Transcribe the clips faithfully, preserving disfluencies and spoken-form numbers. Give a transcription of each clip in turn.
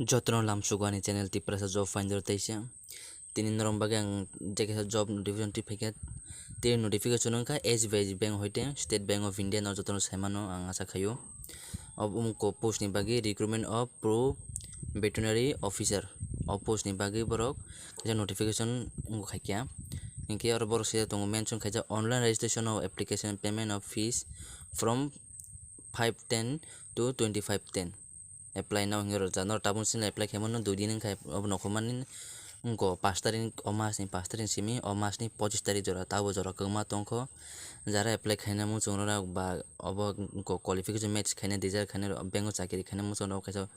Jotono lamsugo ani channel Tiprasa Job Finder teisa. Tini norok bagwi ang je kaisa job notification twi phaikha. Tini notification wngkha S B I bank hoite, State Bank of India, no jotono saimano ang asa khaio. Ob-, umko post ni bagwi recruitment of pro veterinary officer. O post ni bagwi borok kaisa notification wngkha kya. Hinkhe oro borok sijak tongo, mention khaijak online registration of application, payment of fees from five ten to twenty-five ten. Apply now hinwi rwjak. Norok tabuk sini apply khaimano dui din wngkha, obo nokhormani wngkha pash tarik, o masni pash tarik simi o masni pochis tarik jora, tabo jora kwbangma tongkho. Jara apply khaina muchungrok ba obo wngkha qualification match khaina, desire khaina, bank o chakiri khaina muchungrok kaisa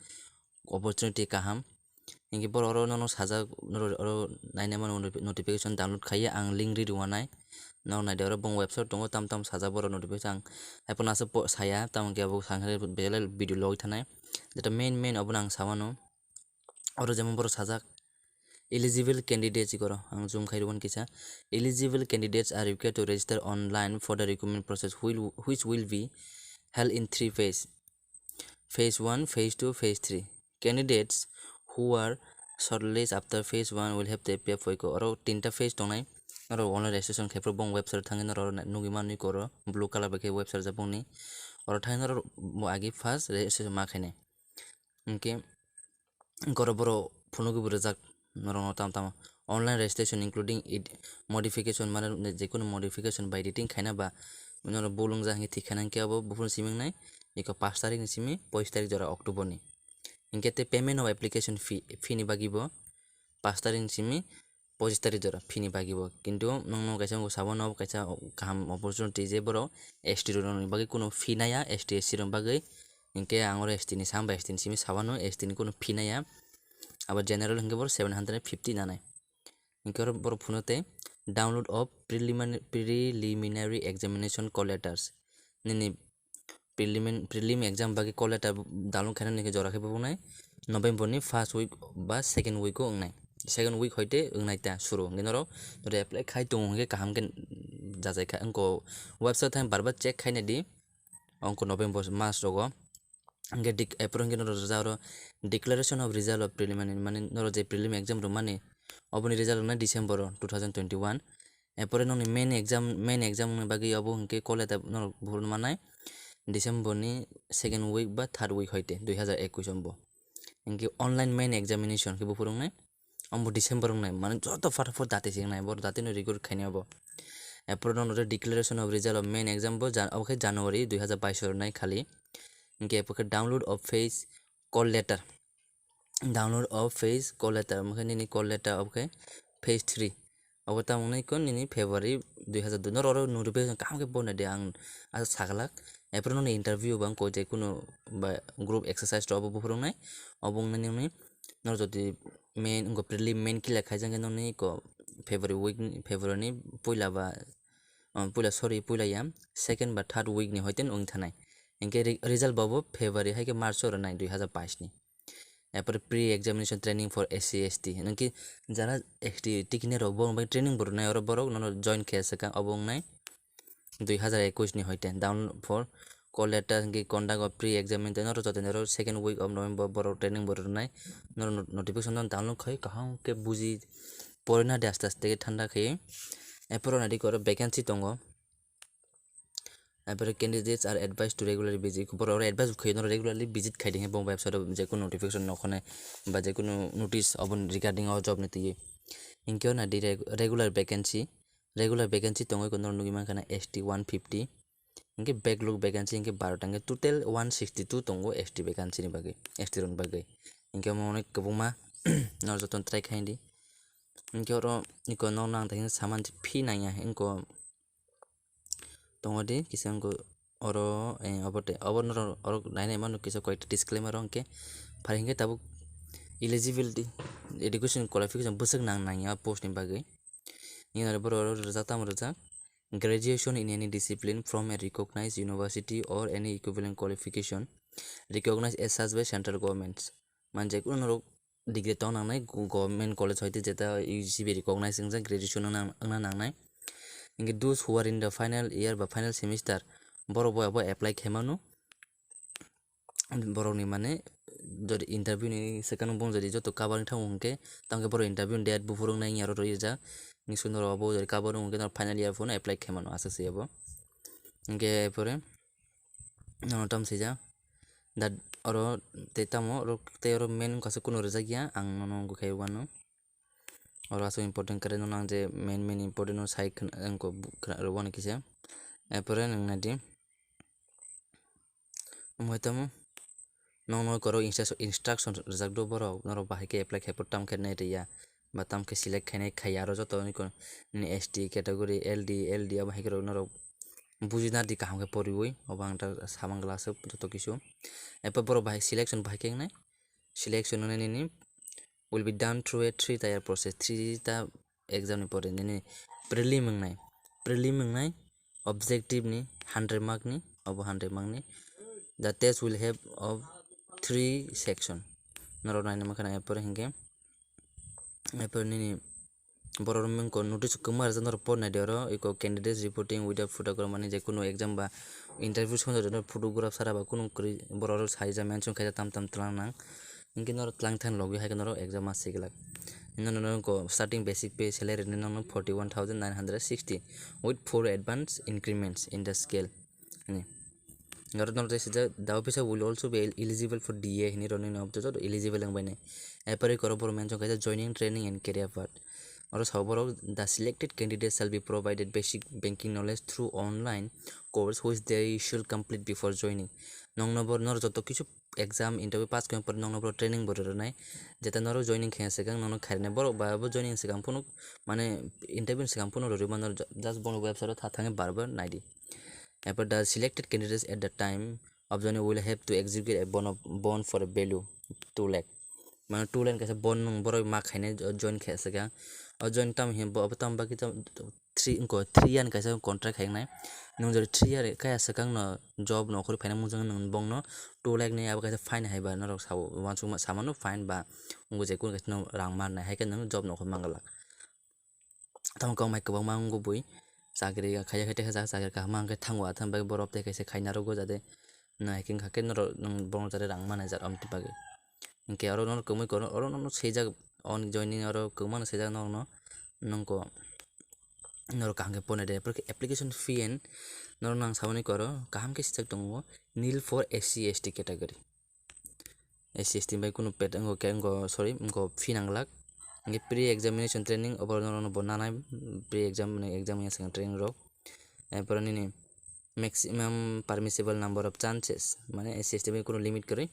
opportunity kaham. Hinkhe borok oro nono sajak, norok oro naina mano, notification download khaiya ang link ri rwanai. Norok naidi oro bong website tongo, tam tam sajak borok notification ang haiphano aswk po-, saya, tamo khe abo belai video logwi thanai. Jeto main main obono ang samano. Oro jemon borok sajak eligible candidates ikoro ang zoom khai rwmani kisa. Eligible candidates are required to register online for the recruitment process, which will, which will be held in three phase. Phase one, phase two, phase three. Candidates who are shortlisted after phase one will have to appear for iko. Oro tinta phase tongnai. Oro online registration khe phuru bong website thangwi norok nugwi manwi koro blue color bai khe website jabongni. Oro thangwi norok bo agi first registration ma khainai. Hinkhe goro boro phunugwi bo rwjak norokno tamo tamo. Online registration including ed-, modification, mane jekunu modification by editing khaina ba norok bul wngjak hinkhe thik khaina hinkhe abo buphuru simi wngnai iko pash tarikni simi pochis tarik jora October ni. Hinkhe tei payment of application fee, fee ni bagwi bo pash tarikni simi pochis tarik jora fee ni bagwi bo. Kintu nwngno kaisa wngkha sabo no kaisa kaham opportunity je borok S T rokni bagwi kunu fee naya, S T S C rokni bagwi. Hinkhe ang oro S T ni sam bai S T ni simi sabo no S T ni kunu fee naya. Abo general hinkhe borok seven hundred fifty nanai. Hinkhe oro borok phunukgo tei download of preliminary, preliminary examination call letters. Nini prelimin-, prelim exam bagwi call letter download khainani khe jora khe bo wngnai November ni first week ba second week o wngnai. Second week hoite wngnai ta suru. Hinkhe norok reply khai tongo hinkhe kaham khe jajai kha. Wngkha website thang bar bar check khaina di. Wngkha November mas rogo. Hinkhe dik-, apro hinkhe norok rwjak oro declaration of result of preliminary, mane norok je prelim exam rwmani, oboni result rwnai December o two thousand twenty-one. Erpore nokni main exam, main exam wngni bagwi obo hinkhe call letter norok buphuru mannai December ni second week ba third week hoite dui hazar ekush ombo. Hinkhe online main examination khe buphuru wngnai ombo December wngnai, mane joto fatafat date se wngnai, borok date no record khainai obo. Erpore nono declaration of result of main exam bo jan-, obo khe January dui hazar baish o rwnai khali. Hinkhe erpore khe download of phase call letter. Download of phase call letter, omo khe nini call letter, obo khe phase three. Obo tamo wngnai khe nini February dui hazar dui. Norok oro notification kaham khe bo nai di, ang asa saglak. Erpore nini interview ba wngkha je kunu ba group exercise rok obo buphuru wngnai. Obo wngnai nini norok jodi main, wngkha prelim main clear khaijak khe nini iko February week ni, February ni puila ba, um, puila, sorry, puila ya, second ba third week ni hoite wng thanai. Hinkhe re-, result bo bo February hai khe March o rwnai dui hazar baish ni. Erpore pre-examination training for S C S T. Hinkhe jara S T tikinai rok bo bai training bo rwnai, oro borok nono join khe swkang obo wngnai dui hazar ekush ni hoite. Download for call letter hinkhe conduct of pre-examination, norok joto norok second week of November borok training bo rwnai. Norok not-, notification no download khai kaham khe buji porina de aste aste khe thanda khai. Erpore nai di oro vacancy tongo. Erpore candidates are advised to regularly visit. Borok oro advice bo khaio, norok regularly visit khai di, bo website o je kunu notification nokhonai ba je kunu notice obo regarding o job ni twi. Hinkhe o nai di reg-, regular vacancy, regular vacancy tongo, iko norok nugwi mankha na S T one fifty. Hinkhe backlog vacancy hinkhe baro ta, hinkhe total one sixty two tongo S T vacancy ni bagwi, S T rokni bagwi. Hinkhe omo onek kwbangma, norok jotono try khai di. Hinkhe oro iko norokno ang tei saman fee nangya, iko tongo di kisa wngkha oro, eh, obo tei obo norok oro nainai mano kisa koyekta disclaimer o, hinkhe phai hinkhe tabuk eligibility, education qualification bwswk nang nangya post ni bagwi. Nini oro borok oro rijak tamo rijak, graduation in any discipline from a recognized university or any equivalent qualification recognized as such by central governments. Mane jekunu norok degree tong nangnai go-, government college hoite jeta U G C B recognized wngjak graduation wngna, wngna nangnai. Hinkhe those who are in the final year ba final semester borok bo abo apply khaimano. Borokni mane jodi interview ni second bong jodi joto cover wng thango hwnkhe, tamo khe borok interview ni date buphuru wngnai wngya aro rwi rijak. Ni sundor obo jodi cover wng khe norok final year phano apply khaimano aswk se abo. Hwnkhe pore nono tamo swijak da oro tei tamo oro tei oro main kaisa kunu rijak ya ang nono wngkha khe wano. Oro aswk important kwrwi no nang je main main important no sai khwna wngkha rwani kisa. Erpore nwng naidi. Omo hai tamo nokno koro instruction rijak do borok norok bahai khe apply khai phuru tamo khe nai riya ba tamo khe select khainai khaiya aro joto nini S T category L D L D abo hai khe norok buji nardi kaham khe poriwi obo ang ta samang glass joto kisu. Erpor borok bahai selection bahai khe wngnai. Selection wngnai nini will be done through a three tier process. Three ta exam ni pore nini prelim wngnai, prelim wngnai objective ni hundred mark ni, obo hundred mark ni. The test will have of three section. Norok naina mankha na erpore hinkhe erpore nini borok rok mungko notice kwma rijak norok por naidi oro iko candidates reporting without photograph mani je kunu exam ba interview swngjak photograph sara ba kunu kwrwi borok rok sai ja mention khaijak tam tam twlang nang hinkhe norok twlang thani logi hai khe norok exam ma siglak. Hino norok starting basic pay salary ni nokno forty one thousand nine hundred sixty with four advance increments in the scale. Hini. Aro norok tei swijak, the officer will also be el-, eligible for D A hini roni no joto eligible wng bainai. Erpore koro borok mention kaisa joining training and career path. Oro sao borok, the selected candidate shall be provided basic banking knowledge through online course which they should complete before joining. Nokno bor norok joto kisu exam interview pass khe pore nokno bor training bo rwnai. Jeta norok joining khe swkang nokno khairnai borok ba bo joining swkang phunu mane interview swkang phunu rwrwi mano just bono website o tha thangwi bar bar naidi. Erpor the selected candidates at the time of joining will have to execute a bond, of, bond for a value two lakh. Mane two lakh kaisa bond nwng borok ma khainai jo-, join khe swkang. O join tamo hiya bo, obo tamo bagwi tamo three, wngkha three year ni kaisa contract khainai. Nwng jodi three year kaya swkang no job no okhorwi phaina mujung nwng bongno two lakh ni abo kaisa fine hai ba norok sao uansukma samano fine ba wngkha je kunu kaisa no rang marnai hai khe nwng job no okhorwi manglak. Tamo kok mai kwbangma wngwi bui chakri khaijak khe teisa chakri kaham hwnkhe thango athang bai borok tei kaisa khaina rwgo jade nai hwnkhe norok borok jade rang manai jak amtwi bagwi. Hinkhe oro norok kwmwi koro oro norok swijak on joining oro kwmano swijak norokno nongko norok kaham khe pornai de application fee and norok nang samani koro kaham khe swijak tongo nil for S C S T category. S C S T bai kunu pet wngkha khe wngkha, sorry, wngkha fee nang glak. Hinkhe pre examination training obo norokno bo nanai, pre exam, exam wngya swkang training rok. Erpore nini maximum permissible number of chances, mane S C S T bai kunu limit kwrwi.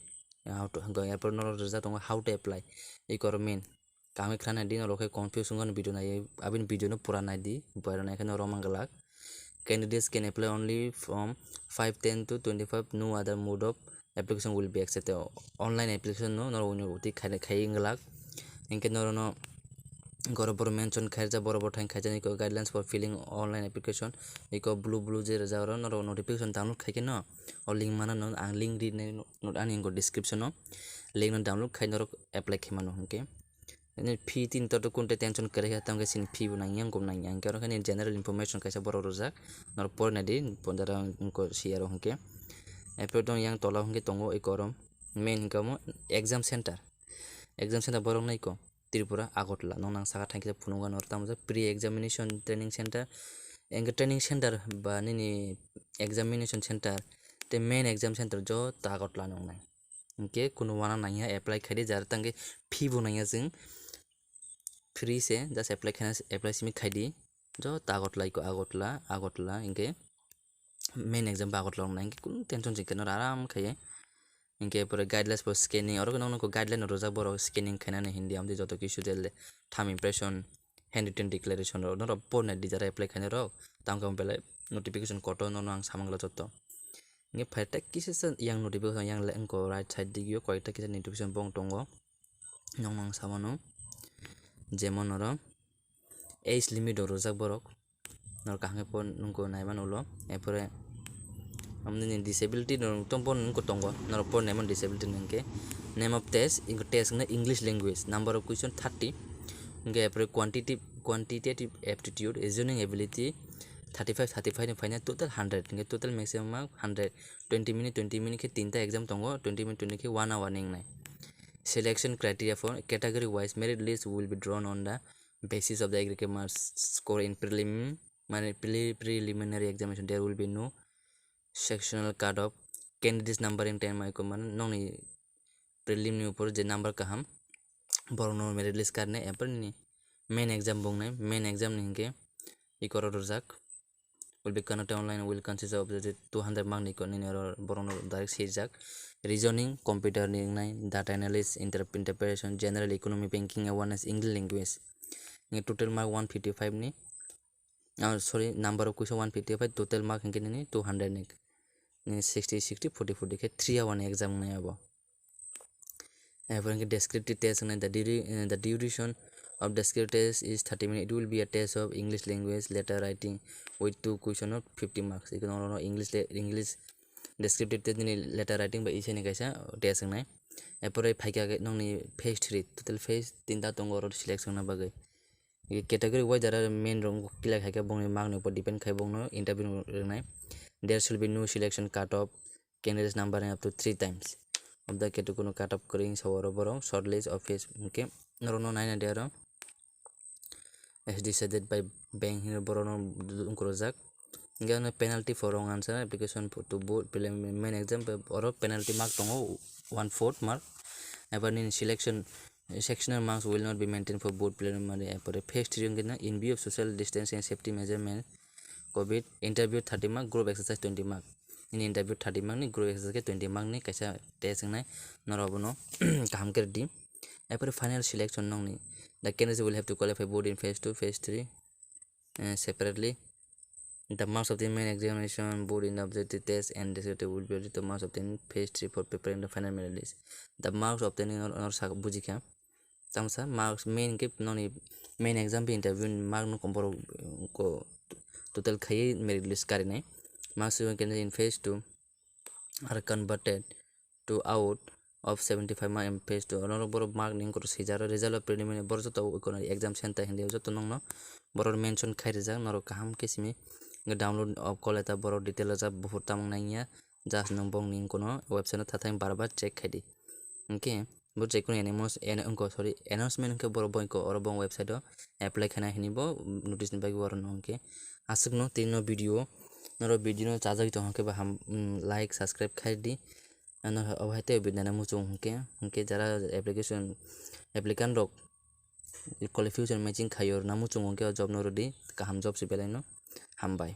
How to, erpore norok rijak tongo how to apply. Eko oro main. Kaham khe khwna naidi, norok khe confuse wngmani video naiwi, aboni video no pura naidi, buphai rok naikhe norok man glak. Candidates can apply only from five ten to twenty five, no other mode of application will be accepted. Online application no norok uni uti khai khai glak. Hinkhe norok no goro boro mention khaijak, boro boro thang khaijak, iko guidelines for filling online application, iko blue blue je rijak oro norok notification download khai khe no o link mana no ang link ri nai no ani description no link no download khai norok apply khai mano hinkhe. Nini fee tin to kun tei tension kwrwi khe tamo khe chini fee bo nangya wngkuk nangya hinkhe oro khe nini general information kaisa borok rwjak norok pornai di pondoro wngkuk siya rok hinkhe. Epre tong yang tola hinkhe tongo eko oro main hinkhe omo exam center, exam center borok no eko Tripura Agartala nong nang saka thangkhe phunukgo norok tamo pre examination training center hinkhe training center ba nini examination center tei main exam center joto Agartala nongnai. Hinkhe kunu uana nangya apply khaidi jar tangkhe fee bo nangya chwng free se just apply khaina apply simi khaidi joto Agartala iko Agartala Agartala hinkhe main exam bo Agartala wngnai hinkhe kunu tension se kwrwi aram khaiwi hinkhe pore guidelines bo scanning oro nokno guideline rwjak borok scanning khainani hindi amtwi joto kisu jel thumb impression handwritten declaration rok norok pornai di jara apply khainai rok tamo khe belai notification kotor nono ang samangla joto. Hinkhe phaita kisa sa yang notification yang le wngkha right side digio koita kisa notification bong tongo. Nokno ang samano jemon oro age limit rok rwjak borok norok kaham khe pon nungkho naimano ulo epore amoni disability norok tong pon nungkho tongo norok pon naimano disability hinkhe name of test hinkhe test hinkhe English language number of question thirty hinkhe epore quantitative quantitative aptitude reasoning ability thirty five thirty five ni phaina total hundred, hingke total maximum mark hundred. Twenty minute twenty minute khe tinta exam tongo, twenty minute twenty khe one hour ni wngnai. Selection criteria for category wise merit list will be drawn on the basis of the aggregate marks score in prelim, mane pre- preliminary examination. There will be no sectional cut off. Candidates numbering time aiko mane nongni prelim ni upor je number kaham, borokno merit list karne apor ni main exam bongnai. Main exam ni hingke ikoro rwjak will be conducted online, will consist of the two hundred mark ni ikor nini oro borokno direct sijak. Reasoning, computer ni wngnai, data analysis, inter- interpretation, general economy, banking awareness, English language. Nini total mark one fifty five ni, ah, sorry, number of question one fifty five, total mark hingke nini two hundred ni, nini sixty sixty forty forty khe three hour ni exam wngnai abo. Apor hingke descriptive test wngnai, the duri- eh, the duration of descriptive test is thirty minutes. It will be a test of English language, letter writing with two question of fifty marks. Iko noro English le- English descriptive test ni letter writing ba iseni kaisa test wngnai. Apor phaikha khe nongni phase three, total phase tinta tongo oro selection na bagwi. Category wise jara main rok clear khai khe bongni mark ni upor depend khai bongno interview rwnai. There should be no selection cut off, candidates numbering up to three times of the category, cut off kwrwi sa oro borok shortlist office hingke norokno naina de aro as decided by bank hino borokno wngkorojak. Hingke ano penalty for wrong answer application to board preliminary main exam oro penalty mark tongo one fourth mark. Ebar nini selection sectional marks will not be maintained for board preliminary. Apore phase three wngkhe na in view of social distancing and safety measurement, covid, interview thirty mark, group exercise twenty mark. Nini interview thirty mark ni, group exercise khe twenty mark ni kaisa test wngnai, norok abono kaham khe rwdi. Apore final selection nongni, the candidates will have to qualify both in phase two, phase three, eh, separately. The marks of the main examination, both in the objective test and descriptive, will be the marks obtained in phase three for preparing the final merit list. The marks obtained in or, or sak- bujikha. Tamsa marks main ke noni main exam pe interview mark no borok ko total khaiye merit list karinai. Marks you can in phase two are converted to out of seventy five mark in phase two. Norok borok mark ni wngkor swijaro result of preliminary borok joto wngkor exam center hindi joto nongno borok mention khai rijak, norok kaham khe simi download of call eta borok detail rwjak buphur tamung nangya, just nwng bongni wngkono website no thathai bar bar check khai di. Hingke bo je kono announce- anno- wngko, sorry, announcement wngkhe borok bo wngko oro bo website o apply khaina hinwi bo notice ni bagwi oro no hingke aswkno tini no video norok video no chajagwi tongkha khe baham, mm, like subscribe khai di. Ano obo hai tei bidana muchung hingke, hingke jara application applicant rok qualification matching khaio na muchung hingke o job no rwdi, kaham job se belai no. Hambai.